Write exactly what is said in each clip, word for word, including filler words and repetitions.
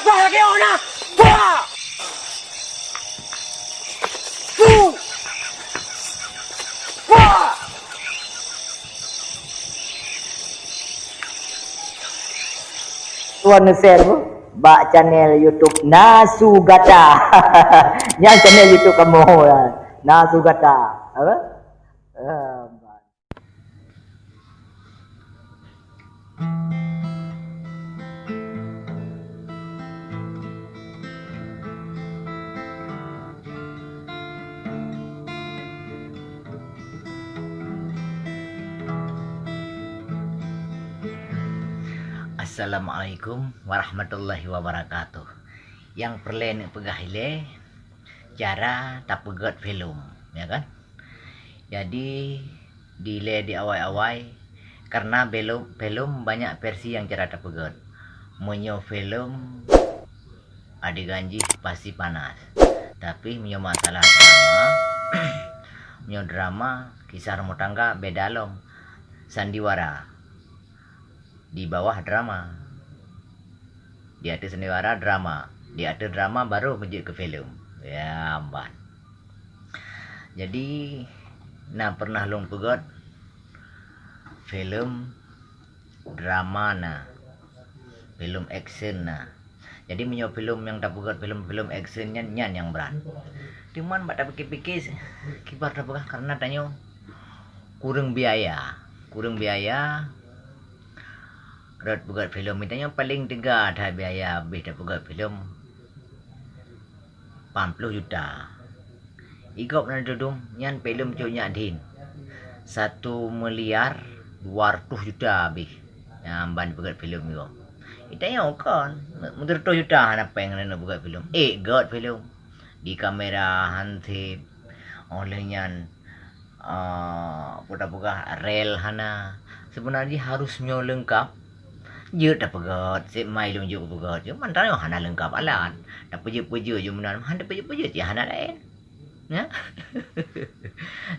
Bah lagèe oh na! Bah! Su! Bah! Tuan neushare bak channel YouTube Nasu Gata. Nyan channel YouTube kamoe ya. Nasu Gata. Apa? Ah, Assalamualaikum warahmatullahi wabarakatuh. Nyang peureulèe neupeugah ilèe, cara tapeugèt filem, ya kan? Jadi, dilèe di awai-awai, karena belom, filem banyak versi nyang cara tapeugèt. Meunyoe filem, adegan jih pasti panas. Tapi meunyoe masalah drama, meunyoe drama, kisah rumah tangga, beda lom. Sandiwara. Di bawah drama. Di ateueh sandiwara drama. Di ateueh drama baru meujeuet keu filem. Ya, ban. Jadi, na pernah lôn peugèt filem drama na. Filem action na. Jadi meunyoe filem nyang tapeugèt filem-filem action nyan, nyan nyang brat. Cuman bak tapike-pike, kiban tapeugah karena tanyoe kureueng biaya. Kureueng biaya, rot peugèt filem. Tanyoe paleng teuga that biaya abéh tapeugèt filem. Lapan ploh juta. Igop na tudum, nyan filem Cut Nyak Dhien. Satu miliar dua ratus juta abéh. Nyang ban peugèt filem igop. Tanyoe kon, meuteureutôh juta hana péng lé neupeugèt filem. Ék gèt filem. Di kamera hansip. Óh lheueh nyan, ah, peue tapeugah, rel hana. Seubeuna jih harus nyoe leungkap. Jeuet tapeugèt, sép mai lôn jeuet peugèt. Cuma tanyoe hana leungkap alat. Tapeujeuet-peujeuet jeuet meunan, han tapeujeuet-peujeuet cit hana laén. Ya?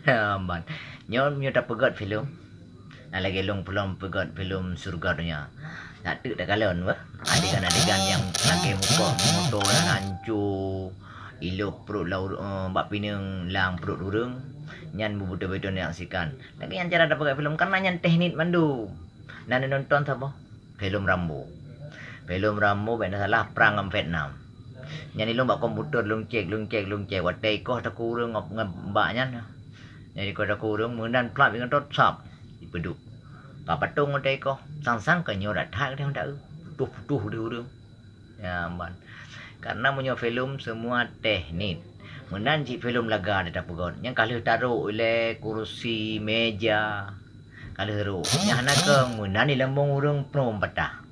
Ya, ban. Nyoe, nyoe tapeugèt filem. Nah, lagèe lôn peulom peugèt filem Syurga Donya. Dak teuk takalon beuh. Adegan-adegan nyang lagèe mupok moto nyang hanco, ilôp pruet lam, eh, bak pineung lam pruet ureueng. Nyan beubeutôi-beutôi nyaksikan. Lagèe nyan cara tapeugèt filem, karena nyan teknik mandum. Na neunonton saboh? Filem Rambo. Filem Rambo bèk na salah prang ngon Vietnam. Nyan ilôn bak komputer lôn cek, lôn cek, lôn cek. Watèe ikoh takue ureueng ngon, ngon bak nyan. Nyan ikoh takue ureueng meunan plat ngon tot sab. Ipeuduek. Ka patong watèe ikoh. Sang-sang ka nyoe dak that deh, dak, putoh-putoh deh ureueng. Ya, ban. Karena meunyoe filem semua teknik. Meunan cit filem laga tapeugèt. Nyang ka lheueh tarok ilèe kursi, meja. Ka lheueh rhot. Nyang hana keu meunan di lambông ureueng pruem patah.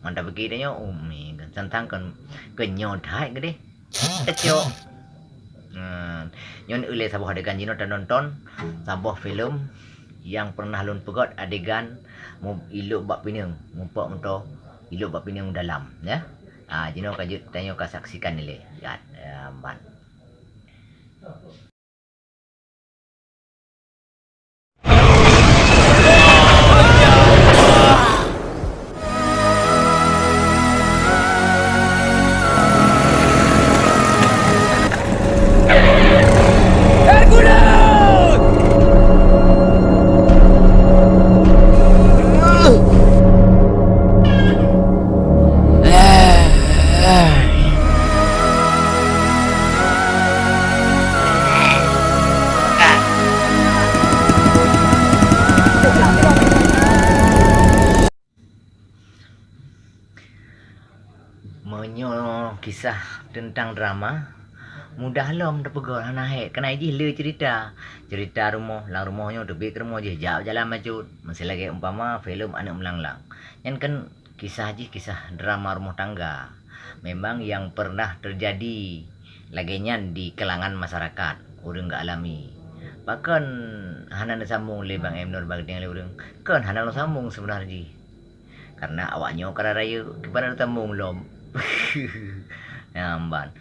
Mantap bagi tanyoe, umi, tantang kon, kon nyoe that geudeh. Keucok. Nah, nyoe ulèe saboh adegan jinoe tanonton saboh filem nyang pernah lôn peugèt adegan mu-, ilôp bak pineung, mupok moto, ilôp bak pineung dalam, ya. Ah, jinoe ka jeuet tanyoe ka saksikan ilèe. Ya, ya, ban. Meunyoe kisah teuntang drama, mudah lom tapeugah, hana hèk. Keunan jih le cerita. Cerita rumoh, lam rumoh nyoe teubiet keu rumoh jih, jak jalan bacut. Meusé lagèe umpama filem Aneuk Meulanglang. Nyan kan kisah jih kisah drama rumoh tangga. Memang nyang pernah teujadi lagèe nyan di kalangan masyarakat, ureueng geualami. Pakon hana neusambông lé Bang Emnur bak geutanyoe lé ureueng? Kon hana lôn sambông seubeuna jih. Karena awak nyoe ka rayeuk, kiban neusambông lom. Nyan ban.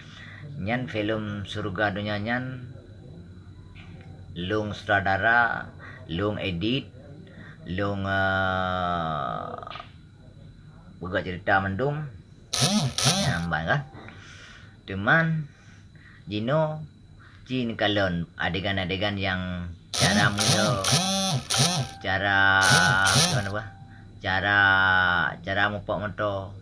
Nyan filem Syurga Donya nyan lôn sutradara, lôn edit, lôn, eh, peugah cerita mandum. Nyan ban kan. Teuma jinoe ci neukalon adegan-adegan nyang cara meudo, cara, cara, cara mupok moto,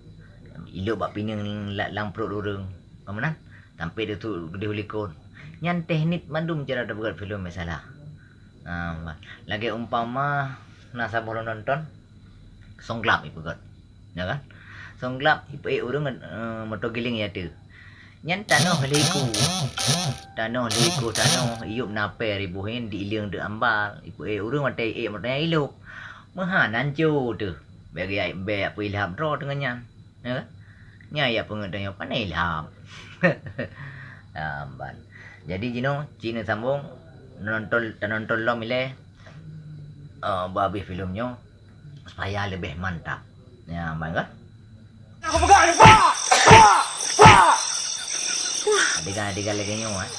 ilok bak pineung la-, lam pruet ureuëng. Ka meunan, sampai ditu geudeh likot. Nyan teknik mandum cara tapeugét filem biasalah. Ha, lagée umpama na saboh nonton, song glab ipeugét. Ya kan? Song glab ipeuék ureuëng, eh, moto giléng ya tu. Nyan tanoh liku. Tanoh liku tanoh iyup nape ribuh nyan diileung deuek ambal. Ipeuék ureuëng watée ék moto nyan ilop. Meuhan anco tu. Bagi ai bek peilham droe teungoh nyan. Ya kan? Nya ya peungeut tanyoe pane ilham. Ha, ban. Jadi jinoe ci neusambong nonton, tanonton lom ilée, eh, bak habéh filem nyoe supaya leubeh mantap. Ya, ban kan? Aku pegang ni, pak! Pak! Pak! Adegan-adegan lagée nyoe, eh.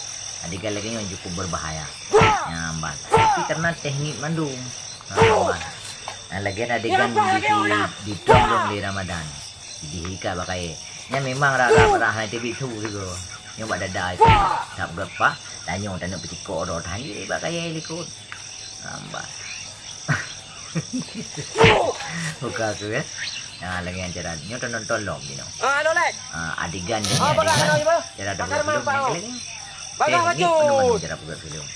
Adegan lagée nyoe cukup berbahaya. Ya, ban. Tapi karena teknik mandum. Ha, ban. Nah, lagée adegan di, di, di Tong Lé Ramadan. Di hika bak kayée. Nyan memang rah-rah hana teubiet su sigoe. Nyoe bak dada itu. Tap geupa, tanyong taneuk peucikok droe tahan jih bak kayée likot. Hamba. Buka aku ya. Nah, lagi acara. Nyoe tonton lom jinoe. Ah, anu, Lek. Ah, adegan demi adegan. Cara dah buka filem yang kali ni. Teknik peneman cara buka filem.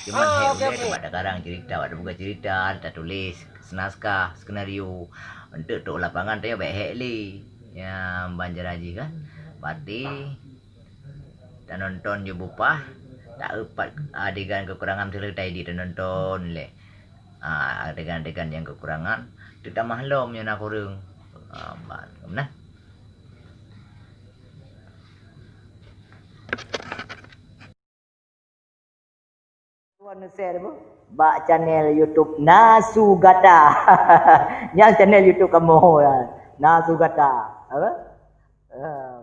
Cuman hai udah tempat dah karang cerita, ada buka cerita, ada tulis naskah, skenario. Untuk tok lapangan tu ya baik hek li. Ya, ban cara jih kan. Berarti tanonton je bupah, tak eupat adegan kekurangan selesai di tanonton leh. Ah, adegan-adegan yang kekurangan, teutamah lom nyang na kureueng. Ah, ban. Nah. Tuan share apa? Bak channel YouTube Nasu Gata. Nyang channel YouTube kamoe ya. Nasu Gata. Apa? Ah.